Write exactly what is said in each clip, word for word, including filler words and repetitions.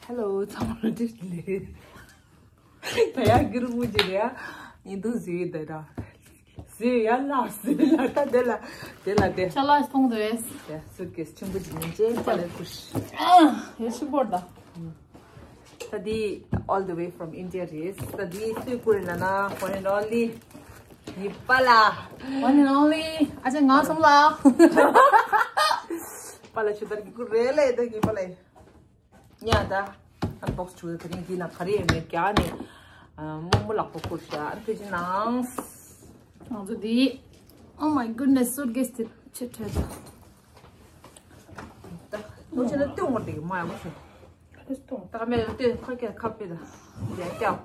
Hello, ཚང་མ་ལ་བཀྲ་ཤིས་བདེ་ལེགས། ད་ཡ་གི་རུ་མུ་ཇི་རེ་ཡ། ཡིན་དུ་ཟི་ཡི་ད་ར། ཟི་ཡ་ལ་ཟི་ལ་ད་དེ་ལ་དེ་ལ་དེ། ཅ་ལག་མཐོང་དུས། དེ་སུཊ་ཀེས་ཆེན་པོ་ཅིག་ཡིན་ཅེས་པ་ལས་ཁུར། ཨ་ཡ་ཤི་བོར་ད། ད་དེ་all the way from India རེད། ད་དེ་སུས་བསྐུར་ན་ན་one and only ངའི་པ་ལ། One and only ཨ་ཅེ་ང་སོང་ལ། པ་ལ་ཆུ་དར་གི་བསྐུར་རེད་ལེ་ད་ངའི་པ་ལ། ཉ་ད། ཨན་བོག་སི་བྱུང་ད་དེ་རིང་འདི་ན་ག་རེ་ཡོད་མེད་རྒྱག་ནས། མོག་མོག་ལག་པ་བསྐུར་ཤག་ཨན་ཕེ་ཅི་ནང་། ང་ཚོ་འདི། Oh my goodness, suitcase དེ་ཆེ་ཁྲོད་ད། ད་ལོ་ཆེ་ན་སྟོན་བར་འདི་མ་ཡག་པོ་བྱུང་། ད་ག་མེད་ལ་སྟོན་ཁ་སྐད་ཁ་ཕེ་ད། ཡ་ཀྱང་།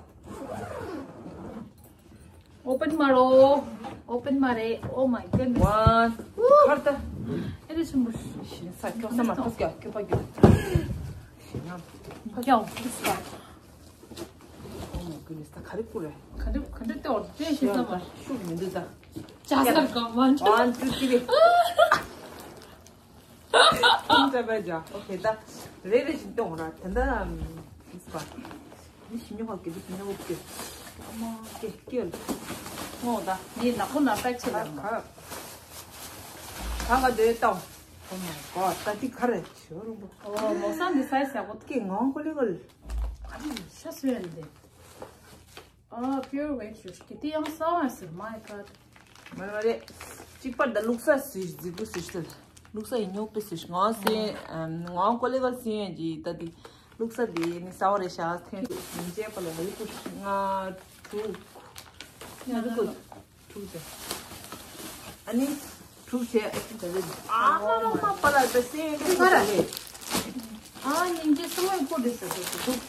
Open མ་རོ། Open མ་རེད། Oh my goodness. One. ཁར་ད། ཨེ་རེ་ཆུང་བུ། ཤིན་ས་ཁྱོ་ས་མ་ཐུག་ཀྱ་ཁྱོ་པ་རྒྱུ། ཤིན་ན། ཁྱོ་ཁྱོ་ས། Oh my goodness. ད་ག་རེ་བསྐུར་རེད། ག་འདྲ་ག་འདྲ་ལྟོས་ཏེ་ཤིན་ས་མ། ཤུགས་མི་འདུག་ད། ཅ་སར་ག་མ་འཇོག One, two, three. ཁྱིམ་ཚ་བའི་ཇ། ཨོ་ཁེ་ད། རེ་རེ་བཞིན་གཏོང་ར་དེ་འདྲ། ཨིས་པ། མི་ཤི་ཉོ་ཧོ་ཀེ་དུ་ཉོ་ཧོ་ཀེ། ཨ་མ་ཀེ་ཀེ་ལ། ངོ་ད་ནི་ནག་པོ་ན་པེག་ཆེ་ལ་མ། ག་ག་དེ་ཏང་། Oh my god. ད་ཏི་ཁ་རེ་ཆོ་རུ་འགོ། ཨོ་མོ་སང་འདི་སའི་སེ་གོ་ཀེ་ངང་གོ་ལི་གོ་ལ། ཨ་ཏི་ཤ་སུ་ཡན་དེ། ཨ། Pure Veg ཞུ་ཞིག་དེ་ཡང་གསང་བ་ཟེར། My God. མ་རེད་མ་རེད། གཅིག་པ་ད་ལུག་ས་ཟིག་ཟིག་པོ་ཟིག་ལྟ། ལུག་ས་ཡི་ཉོག་པོ་ཟིག་ང་སེ་ང་ཀོ་ལེ་གལ་སེ་ཡང་གི་ད་དེ་ལུག་ས་དེ་ནི་ས་བ་རེ་ཤ་ཐེན་ཉིན་བྱས་པ་ལ་ལུག་པོ་ང་དྲུག་ང་དྲུག་དྲུག་ཟེར། ཨ་ནི། དྲུག་བྱས། ཨ་མ་མ་མ་པ་ལ་ད་སེ་ཡང་གི་ཁ་ར་རེད། ཨ་ཉིན་བྱས་སུ་མ་ཡི་ཀོ་དེ་ཟེར་དུ་དྲུག་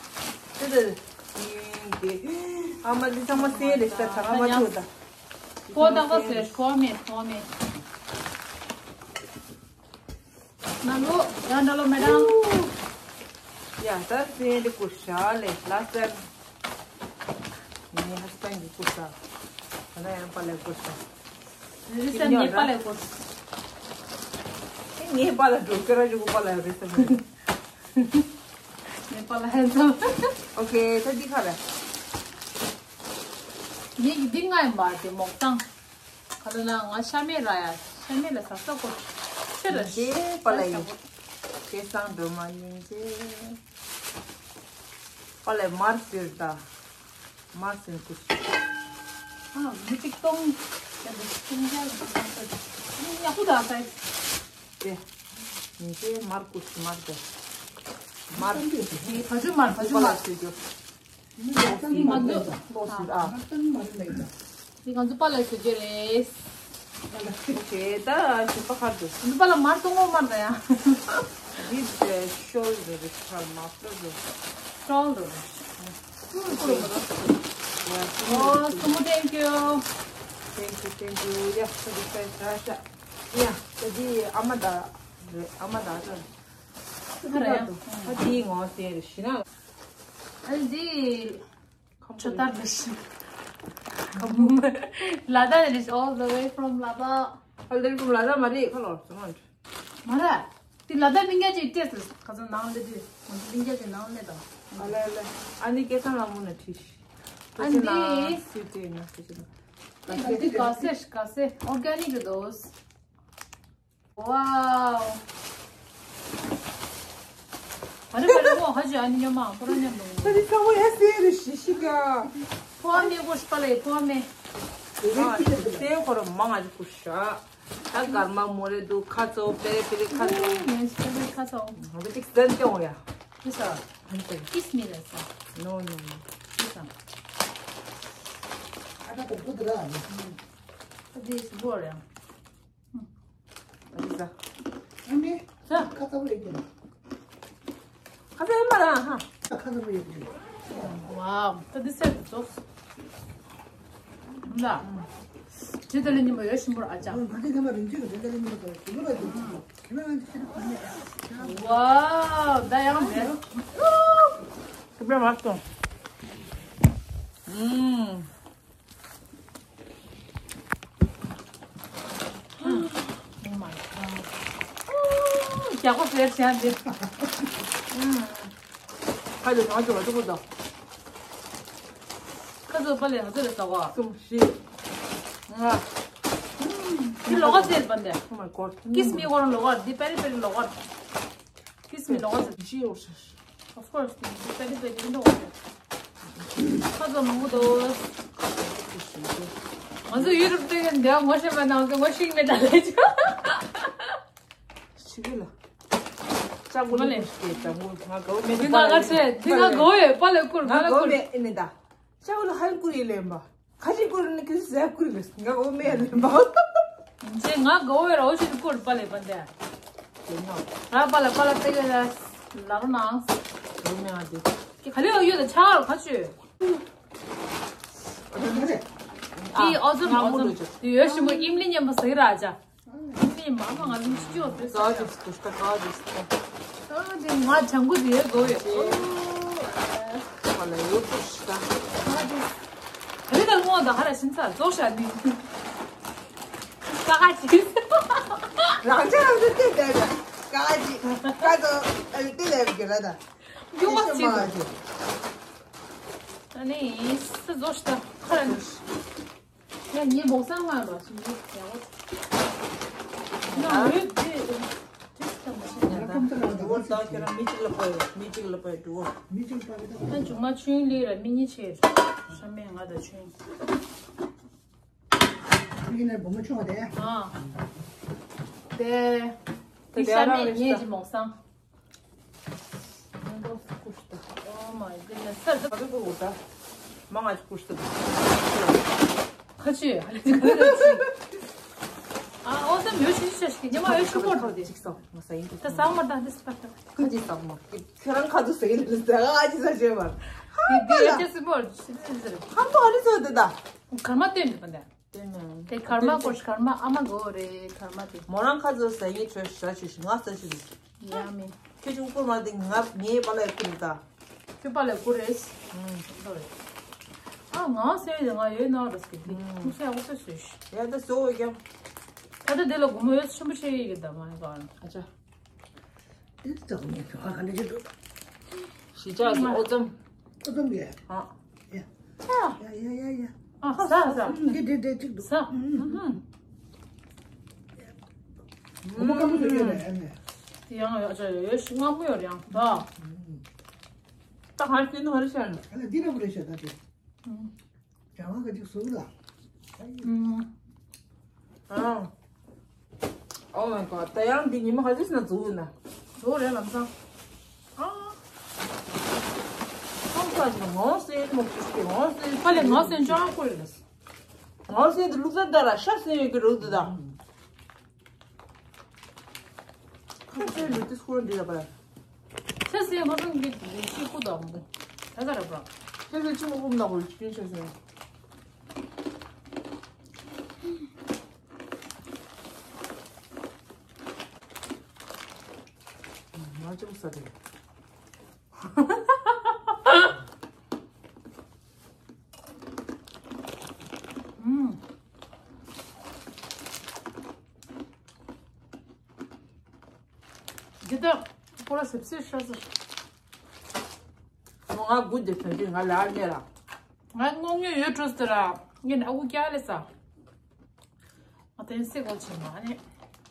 དེ་དེ། ཨ་མ་འདི་ཚང་མ་སེ་རེད་ད་ཚང་མ་ཆུ་ད། ཕོ་ད་ག་ཟེར་ཕོ་མེད་ཕོ་མེད། ན་ལོ་ཡ་ན་ལོ་མེ་ཌམ། ཡ་ད་སེ་འདི་ཀུ་ཤ་ལེ་ལ་སེ། ངའི་ཧ་སི་བེན་གྱི་ཀུ་ཤ། ང་ཡང་པ་ལེ་ཀུ་ཤ། རི་སེ་ངའི་པ་ལེ་ཀུ་ཤ། ངའི་པ་ལེ་འགྲོ་ཀེ་ར་ཇུ་ཀུ་པ་ལེ་རི་སེ། ངའི་པ་ལེ་ཧན་སམ། ཨོ་ཁེ་ད་འདི་ག་རེ། ངའི་གི་འདི་ང་ཡི་མ་དེ་མོག་ཏང་། ཁ་ལོ་ན་ང་ཤ་མེད་ར་ཡ། ཤ་མེད་ལ་ཟ་ས་ཀོ། ཤེ་ར་ཤེ། པ་ལ་ཡི། ཁེ་སང་འགྲོ་མ་ཉིན་ཅེ། པ་ལ་མར་ཟེར་ད། མར་ཟེར་ཀུ་ཤི། ཨ་མི་ཅིག་ཏོང་། ཡ་མི་ཅིག་ཏོང་ཡ་ཡ་ཡ་ཡ་ཡ་ཡ་ཡ་ཡ། ཏེ། ཉི་ཤེས་མར་ཀུ་ཤི་མར་ཏེ། མར། ཕ་ཇུ་མར་ཕ་ཇུ་མར། ཏེ་ང་ཚོ་ལོ་སུ་ཨ། ཏེ་ང་ཚོ་པ་ལ་སུ་ཇེ་རེས། ཨོ་ཁེ་ད་ཞུ་པ་ཁར་དུ། ང་ཚོ་པ་ལ་མར་ཏོང་ངོ་མར་ད་ཡ། This uh, shoulder is called master. Shoulder. Oh, Sumo, thank you. Thank you, thank you. Yeah, so this is Sasha. Yeah, so the Amada, Amada. ཁ་རེ་ཡང་། ཁ་དེའི་ངོ་ཟེར་རེ་ཤི་ན། ཨ་ལི། ཁམ་ཆོ་ཏར་རེ་ཤི། ཁམ་ལ་དྭགས་རེ་ཤི། All the way from ལ་དྭགས། All the way from ལ་དྭགས་མ་རེད་ཁ་ལོ་སོང་ང་། མ་ར། དེ་ལ་དྭགས་མི་འགའ་ཅིག་སྤྲད་ཟེར། ཁ་སང་ནང་ལ་དེ་ང་ཚོ་མི་འགའ་ཅིག་ནང་ལ་དང་། ཨ་ལེ་ཨ་ལེ། ཨ་ནི་སྐལ་བཟང་ལྷ་མོ་ན་ཁྲིད། ཨ་ནི། སུས་སྤྲད་ན་སུས་སྤྲད་ན། དེ་ག་སེ་ག་སེ་organic རེད་དོ། Wow. ཨ་རེ་ཨ་རེ་ཨོ་ཧ་ཅི་ཨ་ནི་ཉོ་མ་ཁོ་རང་མཉམ་དུ། ད་ནི་ས་བོ་ཡ་སེ་རེ་ཤི་ཤི་ག་ཕོ་མེ་གོ་ཤི་པ་ལེ་ཕོ་མེ། ཨ་སེ་ཁོ་རང་མང་ཨ་ཅི་ཀུ་ཤ། ད་གར་མ་མོ་རེ་འདུག་ཁ་ཚོ་པེ་རེ་པེ་རེ་ཁ་ཚོ། ངས་ཤི་པེ་རེ་ཁ་ཚོ། ང་ཚོ་ཅིག་ཟན་ཏེ་འོ་ཡ། ཁི་ས། ཁི་སི་མི་ལ་ས། No, no, no. ཁི་ས། ཨ་ད་གོ་གོ་ད་ར། ཨ་དེ་སུ་བོ་རེ། ཨ་ཙི་ཙ། ཨ་མེ། ཙ། ཁ་ཚ་བོ་ཡོད་ཀྱི་ན། ཁ་ཚ་ཡོད་མ་རང་ཧ། ཁ་ཚ་བོ་ཡོད་ཀྱི་ན། Wow. ད་འདི་སེར་དུ་ཙོགས། ལ། ཇི་ལྟར་ལ་ཉིན་མོ་ཡོད་ཤིང་པོར་ཨ་ཅག་ང་འདི་ཁ་མ་རིན་ཆེན་གྱི་འདི་ལྟར་ལ་ཉིན་མོ་དང་གི་ལོ་ལ་འདི་ཁྱེད་རང་ང་འདི་ཁྱེད་རང་གོན་ནས། Wow. ད་ཡང་མེད། ཁྱེད་པས་མ་སོང་། ཨུམ། Oh my god. རྒྱགས་པ་ཟེར་བྱས་འདི། ཁ་ལ་ང་ཚོ་ང་ཚོ་གོ་ད། ཁ་ཚོ་པ་ལས་ང་ཚོ་ལས་ཟ་གོ། གསུམ་བཞི། ལྔ། འདི་ལོག་ག་ཚེ་པ་འདི། Oh my god. Kiss me ཁོ་རང་ལོག་ག། འདི་པེ་རི་པེ་རི་ལོག་ག། Kiss me ལོག་ག་ཚེ། བཞི་ཡོད་ཤག Of course, འདི་པེ་རི་པེ་རི་འདི་ལོག་ག་ཚེ། ཁ་ཚོ་མང་པོ་འདུག་ང་ཚོ་ཡུ་རོབ་སྟེང་གི་འདི་ངོ་ཤེས་པ་ནང་གི་ངོ་ཤེས་མེད་ད་ལས་ཆོག་ཕྱི་གི་ལ། ལྕགས་པོ་ལ་ལས། ལྕགས་པོ་ང་གའུ་མེད། འདི་ང་ག་ཚེ་འདི་ང་གའུ་ཡོད་པ་ལས་བསྐུར་ང་ང་ལ་གའུ་བསྐུར། མེད་ཨེ་ནི་ད། ལྕགས་པོ་ལ་ཧ་ཡང་བསྐུར་ཡིན་ལེན་པ། ཁ་ཅིག་བསྐུར་ནི་ཁི་ཟས་བསྐུར་ལེ་ང་གའུ་མེད་ལེན་པ། ཇེ་ང་གའུ་ཡོད་རོ་ཞིག་བསྐུར་པ་ལས་པ་འདི། དེ་ནོ། ར་པ་ལ་པ་ལ་ཏེ་ག་ལ་ལ་རོ་ནང་། གའུ་མེད་ཨ་དེ། ཁ་ལེ་ཡོད་ད་ཆ་ར་ཁ་ཆུ། ཨི་ཨོ་ཛོམ་ཨོ་ཛོམ། དེ་ཡོད་ཞིམ་པོ་ཨིམ་ལི་མཉམ་པོ་ཟེར་ར་ཅ། ཨིམ་ལི་མ་མ་ང་ལུང་ཤི་ཅོ་དེ་ཟ་ཅ། ཀ་ཅིག་ཀུ་ཤ་ཀ་ཅིག་ཀ་ཅིག་ང་ཇང་གུ་དེ་གོ་ཡོད། ཧ་ལ་ཡོད་ཀུ་ཤ་ཀ་ཅིག་རི་ད་ལོང་ད་ཧ་ར་ཤིན་ཚ་ཛོ་ཤ་ནི་ཀ་ཅིག་རང་ཅག་རང་ཅག་དེ་དེ་ཀ་ཅིག་ཀ་ཅོ་ཨ་དེ་ལས་གི་ར་ད། ཡོང་བ་ཅིག་ཨ་ནི་སི་ཟོ་ཤ་ཁ་ར་ནི། ཡ་ཉེ་མོག་སང་ང་རོ་ཞིག་ཡ་བོ། ང་འོད་དེ་དེ་ད་མ་ཤེས་ཡ་ད། འགྲོ་བོ་ད་ཁྱེད་རང་མི་གཅིག་ལ་པའི་མི་གཅིག་ལ་པའི་འགྲོ་བོ། ད་ཇུ་མ་ཆུང་ལི་ར་མི་གཉིས་ཆེ། ཤ་མེད་ང་དང་ཆུང་། ཡིན་ནའི་བུ་མོ་ཆུང་བ་དེ། ཨ། དེ། དེ་ཤ་མེད་ཉེ་ཅི་མོག་སང་། Oh my goodness. སར་ད་ག་དུ་ཀུ་ད། མ་ང་ཅི་ཀུ་ཤ་ད། ཁ་ཆུ། ཨ་ཨོ་ད་མྱོ་ཤི་ཤ་ཤི་ཉི་མ་ཨེ་ཤི་མོ་ཐོ་དེ། ཅིག་སོ་ང་ས་ཡིན་དུ། ད་ས་མ་ད་དེ་སི་པ་ད། ཁ་ཅི་ས་མ་ཁྱེད་རང་ཁ་དུ་ཟེར་ལ་ཟེར་ཨ་ཅི་ས་ཤེས་མ། དེ་དེ་ཨེ་ཅི་སི་མོ་ཤི་ཟེར་ཟེར། ཧམ་པ་ཨ་ནི་ཚོ་དེ་ད། གར་མ་སྟོན་དུ་པ་འདྲ། དེ་གར་མ་སྐོར་གར་མ་ཨ་མ་གོ་རེད་གར་མ་དེ། མོ་རང་ཁ་ཚོ་ཟ་ཡིན་ཆོས་ཤ་ཆོས་ཤ་ང་ཟ་ཆོས་ནི། ཡ་མི། ཁྱོད་ཀྱི་སྐོར་མ་དེ་ང་ངའི་པ་ལ་ཡི་ཁུར་ད། ཁྱོད་པ་ལ་ཡི་ཁུར་རེད། ཨ་ང་ཟེར་ཡོད་ང་ཡོད་ན་ར་སྐད་དེ་ཁུར་ཟེར་ཡག་པོ་ཟེར་ཟོས་ཤ། ཡ་ད་ཟོ་འོ་ཀྱང་། ད་ལྟ་དེ་ལ་སྒོར་མོ་ཡོད་ཆེན་པོ་ཆེ་ཡོད་ཀྱི་ད་མ་ཡི་ག་ཨ་ཅག་དེ་ཙམ་ངས་ཁྱོད་ཧ་ག་འདྲ་ཅིག་འདུག་ཞི་ཅག་གི་ཨོ་ཙམ། ཨོ་ཙམ་གི་ཨ། ཡ། ཡ་ཡ་ཡ་ཡ། ཨ་ཟ་ཟ། འདི་འདྲ་འདྲ་ཅིག་འདུག་ཟ། ཨུམ། ཨོ་མ་ཀ་མོ་ཟ་ཡོད་རེད་ཨ་ནི། དེ་ཡང་ཡོད་ཅག་ཡོད་ཤི་སྔ་མོ་ཡོད་རེད་ཡང་ད། ད་ཧར་སྐྱིན་ཧར་ཤ་ནི། ཨ་ལ་འདི་འདྲ་པོ་རེད་ཤ་ད་དེ། ཨུམ། རྒྱ་མ་ག་ཅིག་ཟུག་ལ། ཨུམ། ཨ། Oh my god. ད་ཡང་འདི་ཉི་མ་ག་ཚོད་ན་ཟུག་ན། ཟུག་རེད་ལམ་སང་། ཨ། ཁམས་ཁ་ཅིག་ངོ་སེ་མོ་ཅིག་གི་ངོ་སེ། ཁ་ལས་ངོ་སེ་ཅང་ཁོ་ཡོད། ངོ་སེ་འདི་ལུག་ས་ད་ར་ཤ་སེ་ཡོད་ཀྱི་རུ་འདི་ད། ཁྱོད་ཚོའི་ལུས་ཏི་སྐོར་འདི་ལ་པ། ཁྱོད་ཚོའི་ཧོ་ཏོང་གི་ལུས་ཤི་ཀུ་དང་མོ། ད་ག་ར་པ། ཁྱོད་ཚོའི་ཆུ་མོ་ཀུམ་ན་ཧོ་ཆུ་ཆུ་ཆུ། མ་ཅུང་ས་དེ། ཨུམ། འདི་ལྟ་ཁོ་ར་སིབ་སིབ་ཤ་ཟེར། ང་དགུ་འདི་དོན་དུས་ང་ལ་ཨར་ཉེ་ལ། ང་སྔོ་ངོས་ཡོད་འགྲོ་ཟེར་ར། ངས་ནི་ཨ་ཁུ་སྐྱ་ལེ་ས། ང་དེ་སེ་གོ་ཆེ་མ་ནི།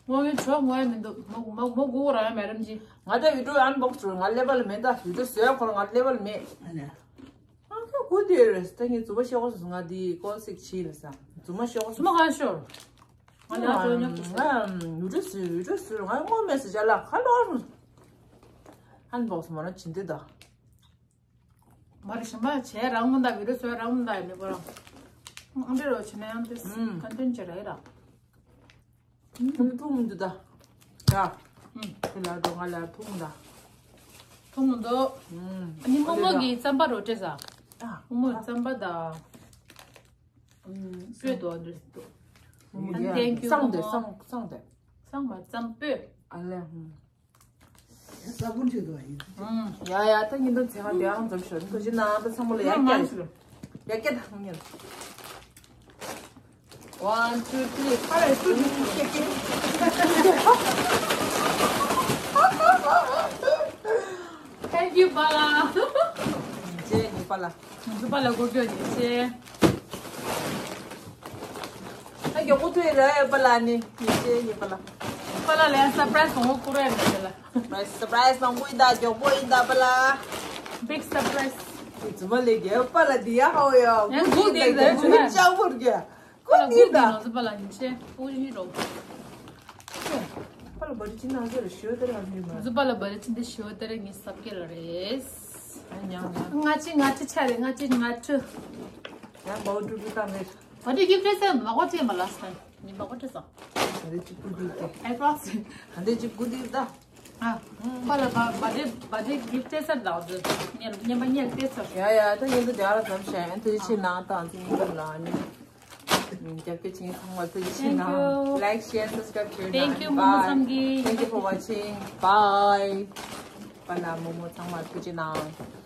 སྔོ་ངོས་བྱོ་ངོ་ཡ་མི་འདུག་མོ་མོ་མོ་གུ་ར་ཡ་མེ་རམ་ཇི། ང་ད་བི་ཌིའོ་ཨན་བོག་སི་ང་ལེ་བལ་མེ་ད་བི་ཌིའོ་སོ་ཡ་ཁོ་ར་ང་ལེ་བལ་མེ། ཨ་ཁ་གུ་དེ་རེད་ད་ངས་རྫུན་མ་ཤོག་གོ་སོང་ང་དེ་ཀོལ་སིག་ཆི་ལ་ས་རྫུན་མ་ཤོག་གོ་རྫུན་མ་ག་ཤོར། ང་ལ་ཨ་ཅོ་ཉོ་ཀུ་ང་ཡུ་ཊུབ་སུ་ཡུ་ཊུབ་སུ་ང་ངོ་མེད་སུ་ཅ་ལག་ཁ་ལོར། ཨན་བོག་སི་མ་ན་ཆིན་དེ་ད། མ་རེད་ཞིམ་པ་བྱས་རང་མོ་འདའ་བི་ཌིའོ་བཟོས་རང་མོ་འདའ་ཡིན་ནི་ཁོ་རང་། ཨང་འདྲེ་རོ་བྱས་ན་ཡང་དེ་ཁ་འདོན་བྱས་ར་ཡིན་ར། ཐུང་ཐུང་མི་འདུག་ད། ཡ། ཨུམ། དེ་ལ་འགྲོ་ང་ལ་ཐུང་མི་འདུག་ཐུང་མི་འདུག་ཨུམ། ཨ་ནི་རྨོ་མོ་གི་རྩམ་པ་རོ་སྤྲད་ས། ཨ། རྨོ་མོ་རྩམ་པ་ད། ཨུམ། སྤོས་དོ་འདྲ་ཞིག་འདུག་ཨ་ནི་thank you སང་དེ་རྨོ་མོ། སང་སང་དེ། སང་མ་རྩམ་སྤོས། ཨ་ལེ། ཨུམ། ས་བོན་ཆེ་དོ་ཡིན། ཡ་ཡ་ད་ཉིན་དུ་ཚེ་གང་དེ་ཡང་འཛོམས་ཤོག་ཐུགས་རྗེ་གནང་ད་ཚང་མ་ལ་ཡ་སྐྱ་ཡ་སྐྱ་ད་ཧང་ཉེར། One, two, three. All right, two, three. Thank you, Bala. པ་ལ། ང་ཚོ་པ་ལ་སྒོ་སྐྱོ་ཉེ་ཆེ། ཨ་མགྱོགས་པོ་ཐུག་ཡོད་རེད་པ་ལ་ནི་ཉེ་ཆེ་ཉེ་པ་ལ། པ་ལ་ལ་ཡང་སར་པ་རའི་སི་བོང་བུ་བསྐུར་རེད་མི་ལ། སར་པ་རའི་སི་སར་པ་རའི་སི་མང་པོ་ཡིན་ད་མགྱོགས་པོ་ཡིན་ད་པ་ལ། Big surprise. ཙུ་མ་ལེ་གེ་པ་ལ་འདི་ཡ་ཧོ་ཡ། ཡང་སྒུག་བསྡད་ཡོད་རེད་ཅུ་ན། ཅང་བོར་གེ། ཁོ་ནི་ད། ང་ཚོ་པ་ལ་ཉེ་ཆེ་ཨུ་ཡི་རོ། པ་ལ་བ་རི་ཅི་ན་ཟེར་ཞོ་དེ་ར་མི་མ། ང་ཚོ་པ་ལ་བ་རི་ཅི་འདི་ཞོ་དེ་ར་ངའི་སབ་ཀེ་ལ་རེད། ཨ་ཉང་ཉང་། ང་ཅི་ང་ཅི་ཆ་རེད་ང་ཅི་ང་ཅི། ཡང་བའུ་ཀྲུ་ཀྲུ་ད་མེད། བ་རི་གིབ་ཏེ་སེ་མ་གོ་ཅེ་མ་ལ་སན་ནི་མ་གོ་ཅེ་སོ། ཨ་འདི་ཅི་ཀུ་འདི་ཏེ། ཨའི་པ་སི། ཨ་འདི་ཅི་ཀུ་འདི་ད། ཨ། པ་ལ་བ་བ་རི་བ་རི་གིབ་ཏེ་སེ་ལའོ་ཛི། ཉལ་ཉལ་མ་ཉལ་ཏེ་སོ། ཡ་ཡ་ད་ཉལ་དུ་རྒྱ་ར་ཙམ་ཤ་ཡན་དུ་ཆེ་ནང་ད་ཨ་ཙི་ཉལ་དུ་ལ་ནི། རྒྱབ་སྐྱོར་བྱེད་མཁན་ཚང་མ་ཐུགས་རྗེ་ཆེ་གནང་། Thank you. Like, share, subscribe བྱེད་གནང་། Thank you. Bye. མོ་མོ་ཚང་གི། Thank you for watching. Bye. པ་ལ་མོ་མོ་ཚང་མ་ཐུགས་རྗེ་གནང་།